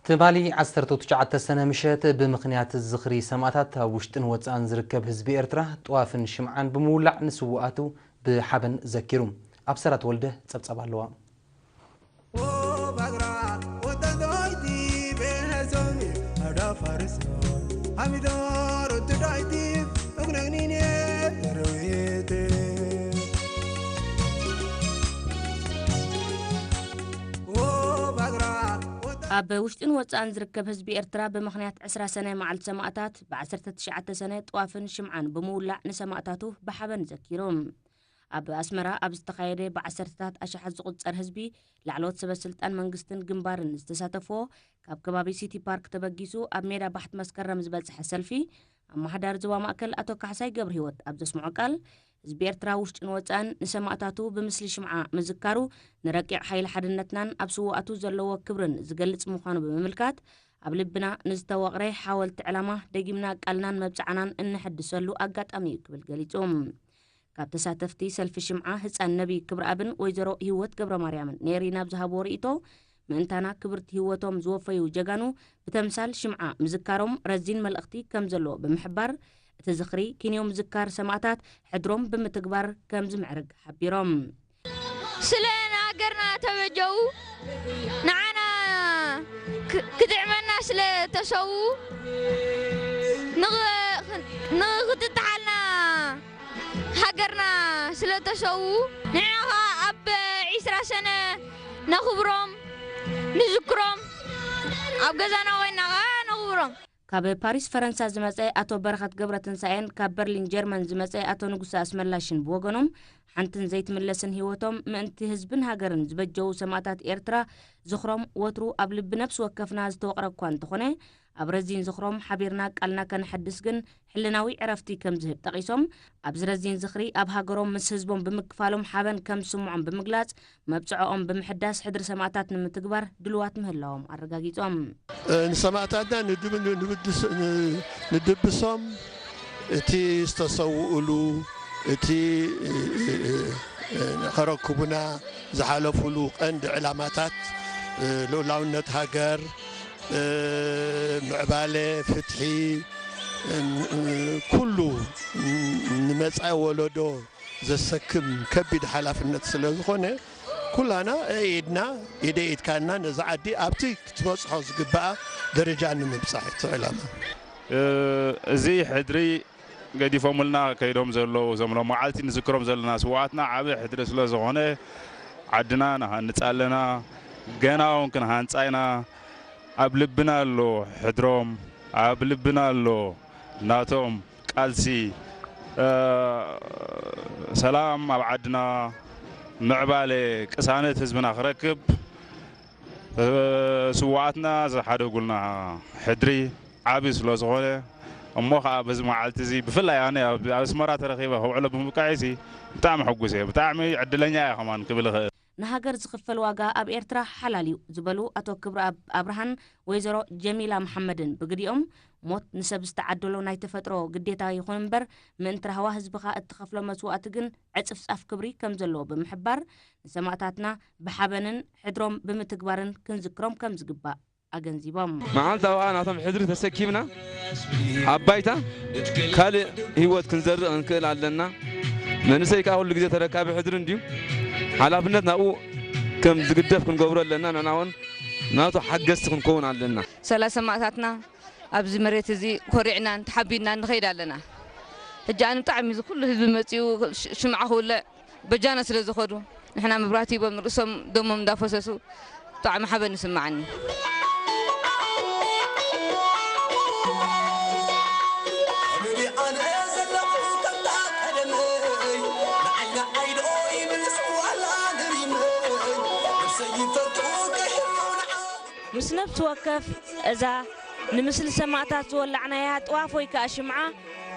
ትማሊ ዓሰርተ ትሽዓተ ሰነ ምሸት ብምኽንያት ዝኽሪ ሰማእታት ኣብ ውሽጥን ወጻእን ዝርከብ ህዝቢ ኤርትራ ጥዋፍን ሽምዓን ብምውላዕ ንስውኣቱ ብሓበን ዘኪሩ። ኣብሰራ ተወልደ ጸብጻብ ኣለዋ። ኣብ ውሽጥን ወጻእን ዝርከብ ህዝቢ ኤርትራ ብምኽንያት ዕስራ ሰነ መዓልቲ ሰማእታት፣ ብ ዓሰርተ ትሽዓተ ሰነ ጥዋፍን ሽምዓን ብምውላዕ ንሰማእታቱ ብሓበን ዘኪሩ። ኣብ ኣስመራ ኣብ ዝተኻየደ ብዓሰርተታት ኣሽሓት ዝቑጸር ህዝቢ፣ ላዕለዎት ሰበ ስልጣን መንግስትን ግንባርን ዝተሳተፍዎ፣ ካብ ከባቢ ሲቲ ፓርክ ተበጊሱ ኣብ ሜዳ ባሕቲ መስከረም ዝበጽሐ ሰልፊ፣ ኣመሓዳሪ ዞባ ማእከል ኣቶ ካሕሳይ ገብረሂወት ኣብ ዘስምዖ ቃል፣ ህዝቢ ኤርትራ ውሽጥን ወጻእን ንሰማእታቱ ብምስሊ ሽምዓ ምዝካሩ፣ ንረቂቕ ሓይሊ ሓድነትናን ኣብ ስውኣቱ ዘለዎ ክብርን ዝገልጽ ምዃኑ ብምምልካት፣ ኣብ ልብና ንዝተወቕረ ሓወልቲ ዕላማ ደጊምና ቃልናን መብጽዓናን እነሐድሰሉ ኣጋጣሚ እዩ ክብል ገሊጹ። ካብ ተሳተፍቲ ሰልፊ ሽምዓ ህጻን ነቢ ክብረኣብን ወይዘሮ ህይወት ገብረማርያምን ኔሪ ናብ ዝሃብዎ ርእይቶ፣ ምእንታና ክብርቲ ህይወቶም ዝወፈዩ ጀጋኑ ብተምሳል ሽምዓ ምዝካሮም ረዚን መልእኽቲ ከም ዘለዎ ብምሕባር፣ እቲ ዝኽሪ ኪንዮ ምዝካር ሰማእታት ሕድሮም ብምትግባር ከም ዝምዕርግ ሓቢሮም። ስለ ንሃገርና ተበጀው ንዓና ክ- ክጥዕመና ስለ ተሰው ንኽ- ንኽትጠሓልና ሃገርና ስለ ተሰው ንሕና ኸዓ ኣብ ዒስራ ሰነ ነኽብሮም ንዝክሮም ኣብ ገዛና ኮይና ኸዓ ነኽብሮም። ካብ ፓሪስ ፈረንሳ ዝመጸ ኣቶ በረኸት ገብረትንሳኤን ካብ በርሊን ጀርመን ዝመጸ ኣቶ ንጉሰ ኣስመላሽን ብወገኖም፣ ሓንትን ዘይትምለስን ህይወቶም ምእንቲ ህዝብን ሃገርን ዝበጀዉ ሰማእታት ኤርትራ ዝኽሮም ወትሩ ኣብ ልቢ ነፍሲ ወከፍና ዝተወቕረ እኳ እንተኾነ፣ ኣብ ረዚን ዝኽሮም ሓቢርና ቃልና ከነሐድስ ግን ሕልናዊ ዕረፍቲ ከም ዝህብ ጠቒሶም፣ ኣብዚ ረዚን ዝኽሪ ኣብ ሃገሮም ምስ ህዝቦም ብምክፋሎም ሓበን ከም ዝስምዖም ብምግላጽ፣ መብጽዖኦም ብምሕዳስ ሕድሪ ሰማእታት ንምትግባር ድልዋት ምህላዎም ኣረጋጊጾም። ንሰማእታትና ንድብሶም እቲ ዝተሰውእሉ እቲ ከረክቡና ዝሓለፉሉ ቀንዲ ዕላማታት ልኡላውነት ሃገር፣ ምዕባለ፣ ፍትሒ፣ ኩሉ ንመጻኢ ወለዶ ዘሰክም ከቢድ ሓላፍነት ስለ ዝኾነ ኩላና ኢድና ኢደ ኢድካና ነዛ ዓዲ ኣብቲ ክትበጽሖ ዝግባኣ ደረጃ ንምብጻሕ እቲ ዕላማ። እዚ ሕድሪ ገዲፎምልና ከይዶም ዘለዉ እዞም ሎም መዓልቲ ንዝክሮም ዘለና ስውኣትና ዓቢ ሕድሪ ስለ ዝኾነ ዓድና ንሃንጻ ኣለና፣ ገና እውን ክንሃንጻ ኢና። ኣብ ልብና ኣሎ ሕድሮም፣ ኣብ ልብና ኣሎ ናቶም ቃልሲ ሰላም ኣብ ዓድና ምዕባለ ቅሳነት ህዝብና ክረክብ ስውኣትና ዝሓደጉልና ሕድሪ ዓብዪ ስለ ዝኾነ እሞ ከዓ በዚ መዓልቲ እዚ ብፍላይ ኣነ ኣብ ኣስመራ ተረኺበ ከብዕሎ ብምብቃዕሲ ብጣዕሚ ሕጉስ እየ። ብጣዕሚ ዕድለኛ እየ ከማን ክብል እኽእል። ንሃገር ዝኽፈል ዋጋ ኣብ ኤርትራ ሓላል እዩ ዝበሉ ኣቶ ክብረኣብ ኣብርሃን ወይዘሮ ጀሚላ መሓመድን ብግዲኦም፣ ሞት ንሰብ ዝተዓደሎ ናይ ተፈጥሮ ግዴታ ይኹን እምበር ምእንቲ ራህዋ ህዝብኻ እትኸፍሎ መስዋእቲ ግን ዕጽፍጻፍ ክብሪ ከም ዘለዎ ብምሕባር፣ ንሰማእታትና ብሓበንን ሕድሮም ብምትግባርን ክንዝክሮም ከም ዝግባእ ኣገንዚቦም። መዓልታዊ ከኣ ናቶም ሕድሪ ተሰኪምና ኣብ ባይታ ካልእ ህይወት ክንዘርእ ክንክእል ኣለና። መንእሰይ ከኣ ኩሉ ግዜ ተረካቢ ሕድሪ እንድዩ። ሓላፍነት ናብኡ ከም ዝግደፍ ክንገብሮ ኣለና። ንሕና እውን ናቱ ሓገዝቲ ክንከውን ኣለና። ሰላ ሰማእታትና ኣብዚ መሬት እዚ ኮሪዕናን ተሓቢንናን ንኸይድ ኣለና። ሕጂ ኣነ ብጣዕሚ እዚ ኩሉ ህዝቢ መጺኡ ሽምዓ ክውልዕ በጃና ስለ ዝኸዱ ንሕና መብራህቲ ሂቦም ንርእሶም ደሞም እንዳፈሰሱ ብጣዕሚ ሓበን ይስምዓኒ። ምስ ነፍሲ ወከፍ እዛ ንምስሊ ሰማእታት ዝወላዕናያ ጥዋፍ ወይ ከኣ ሽምዓ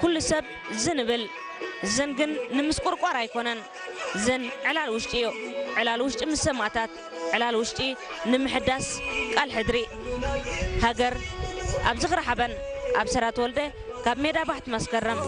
ኩሉ ሰብ ዝን እብል። ዝን ግን ንምስቁርቋር ኣይኮነን። ዝን ዕላል ውሽጢ እዩ። ዕላል ውሽጢ ምስ ሰማእታት፣ ዕላል ውሽጢ ንምሕዳስ ቃል ሕድሪ ሃገር ኣብ ዝኽሪ ሓበን። ኣብሰራ ተወልደ ካብ ሜዳ ባሕቲ መስከረም።